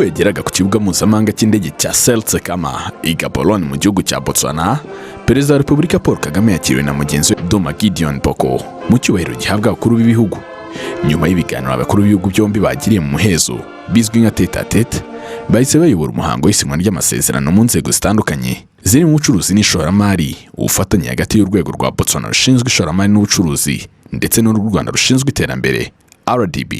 Ubwo yageraga ku kibuga mpuzamahanga cy'indege cya Seretse Khama i Gaborone mu gihugu cya Botswana, Perezida wa Repubulika Paul Kagame yakiriwe na mugenzi we Duma Gideon Boko mu cyubahiro gihabwa abakuru b'ibihugu. Nyuma y'ibiganiro abakuru b'ibihugu byombi bagiriye mu muhezo bizwi nka tête-à-tête, bahise bayobora umuhango w'isinywa ry'amasezerano mu nzego zitandukanye zirimo ubucuruzi n'ishoramari, ubufatanye hagati y'urwego rwa Botswana rushinzwe ishoramari n'ubucuruzi ndetse n'urw'u Rwanda rushinzwe iterambere, RDB.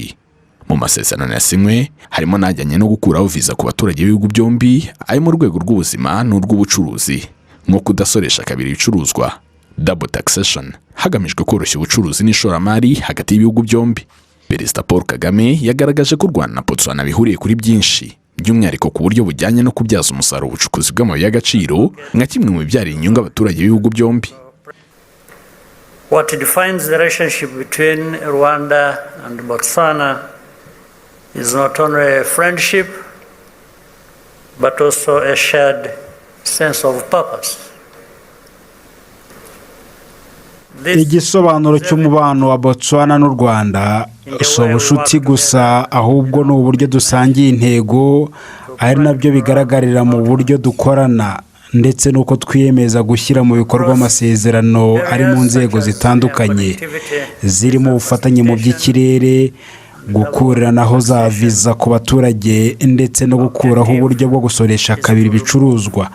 Mu masezerano yasinywe harimo n'ajyanye no gukuraho viza ku baturage b'ibihugu byombi, ayo mu rwego rw'ubuzima n'urw'ubucuruzi, nko kudasoresha kabiri ibicuruzwa, double taxation, hagamijwe koroshya ubucuruzi n'ishoramari hagati y'ibihugu byombi. Perezida Paul Kagame yagaragaje ko u Rwanda na Botswana bihuriye kuri byinshi, by'umwihariko ku buryo bujyanye no kubyaza umusaruro ubucukuzi bw'amabuye y'agaciro nka kimwe mu bibyarira inyungu abaturage b'ibihugu byombi. What defines the relationship between Rwanda and Botswana is not only a friendship, but also a shared sense of purpose. This Igisobanuro cy'umubano wa Botswana n'u Rwanda si ubucuti gusa, ahubwo ni uburyo dusangiye intego, ari nabyo bigaragarira mu buryo dukorana ndetse n'uko twiyemeza gushyira mu bikorwa amasezerano ari mu nzego zitandukanye, zirimo ubufatanye mu by'ikirere, gukuranaho za viza ku baturage ndetse no gukuraho uburyo bwo gusoresha kabiri ibicuruzwa,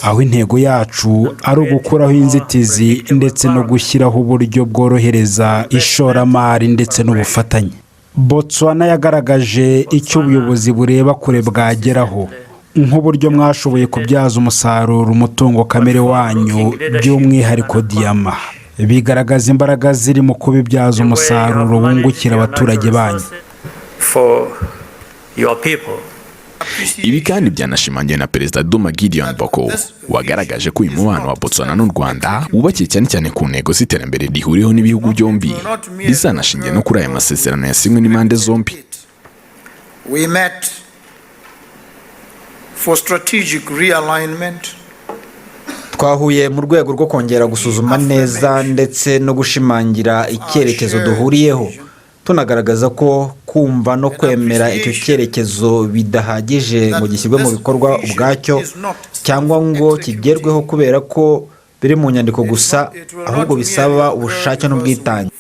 aho intego yacu ari ugukuraho inzitizi ndetse no gushyiraho uburyo bworohereza ishoramari ndetse n'ubufatanye. Botswana yagaragaje icyo ubuyobozi bureba kure bwageraho, nk'uburyo mwashoboye kubyaza umusaruro umutungo kamere wanyu, by'umwihariko diyama, bigaragaza imbaraga ziri mu kubibyaza umusaruro wungukira abaturage banyu. for your people. Ibi kandi byanashimangiwe na Perezida Duma Gideon Boko, wagaragaje ko uyu mubano wa Botswana n'u Rwanda wubakiye cyane cyane ku ntego z'iterambere rihuriweho n'ibihugu byombi, rizanashingiye no kuri aya masezerano yasinywe n'impande zombi. We met for strategic realignment. Twahuye mu rwego rwo kongera gusuzuma neza ndetse no gushimangira icyerekezo duhuriyeho, tunagaragaza ko kumva no kwemera icyo cyerekezo bidahagije ngo gishyirwe mu bikorwa ubwacyo cyangwa ngo kigerweho kubera ko biri mu nyandiko gusa, ahubwo bisaba ubushake n'ubwitange.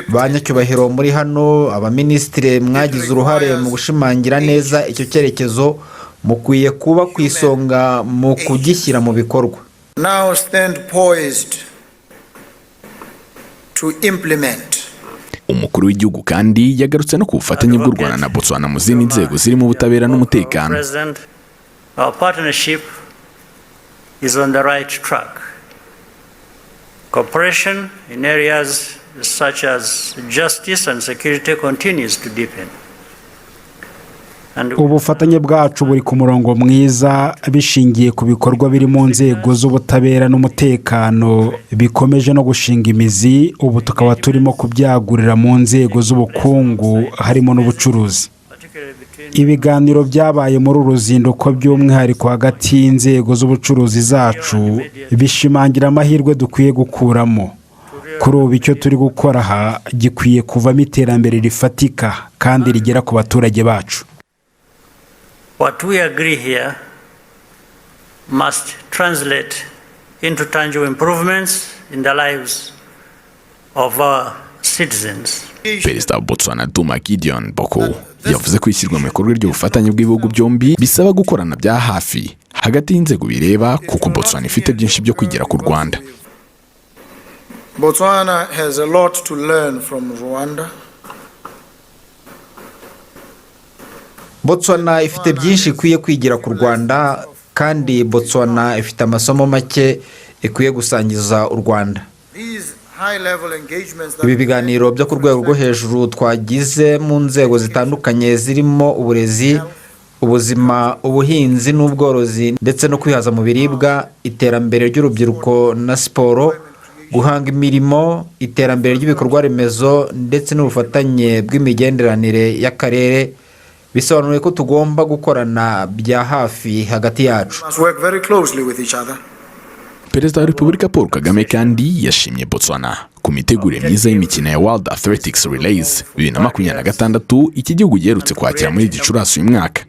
Ba nyacyubahiro muri hano, abaminisitiri mwagize uruhare mu gushimangira neza icyo cyerekezo, mukwiye kuba ku isonga mu kugishyira mu bikorwa. Now stand poised to implement. Umukuru w'igihugu kandi yagarutse no ku bufatanye bw'u Rwanda na Botswana mu zindi nzego zirimo ubutabera n'umutekano. President, our partnership is on the right track. Cooperation in areas such as justice and security continues to deepen. And Ubufatanye bwacu buri ku murongo mwiza, bishingiye ku bikorwa biri mu nzego z'ubutabera n'umutekano bikomeje no gushinga imizi, ubu tukaba turimo kubyagurira mu nzego z'ubukungu harimo n'ubucuruzi. particularly between Ibiganiro byabaye muri uru ruzinduko, by'umwihariko hagati y'inzego z'ubucuruzi zacu, bishimangira amahirwe dukwiye gukuramo. Kuri ubu icyo turi gukora aha gikwiye kuvamo iterambere rifatika kandi rigera ku baturage bacu. What we agree here must translate into tangible improvements in the lives of our citizens. Perezida wa Botswana Duma Gideon Boko yavuze ko ishyirwa mu bikorwa ry'ubufatanye bw'ibihugu byombi bisaba gukorana bya hafi hagati y'inzego bireba, kuko Botswana ifite byinshi byo kwigira ku Rwanda. Botswana has a lot to learn from Rwanda. Botswana ifite byinshi ikwiye kwigira ku Rwanda, kandi Botswana ifite amasomo make ikwiye gusangiza u Rwanda. These high-level engagements that Ibi biganiro byo ku rwego rwo hejuru twagize mu nzego zitandukanye zirimo uburezi, ubuzima, ubuhinzi n'ubworozi ndetse no kwihaza mu biribwa, iterambere ry'urubyiruko na siporo, guhanga imirimo, iterambere ry'ibikorwa remezo ndetse n'ubufatanye bw'imigenderanire y'akarere, bisobanuye ko tugomba gukorana bya hafi hagati yacu. must work very closely with each other. Perezida wa Repubulika Paul Kagame kandi yashimye Botswana ku mitegurire myiza y'imikino ya World Athletics Relays 2026 iki gihugu giherutse kwakira muri Gicurasi uyu mwaka.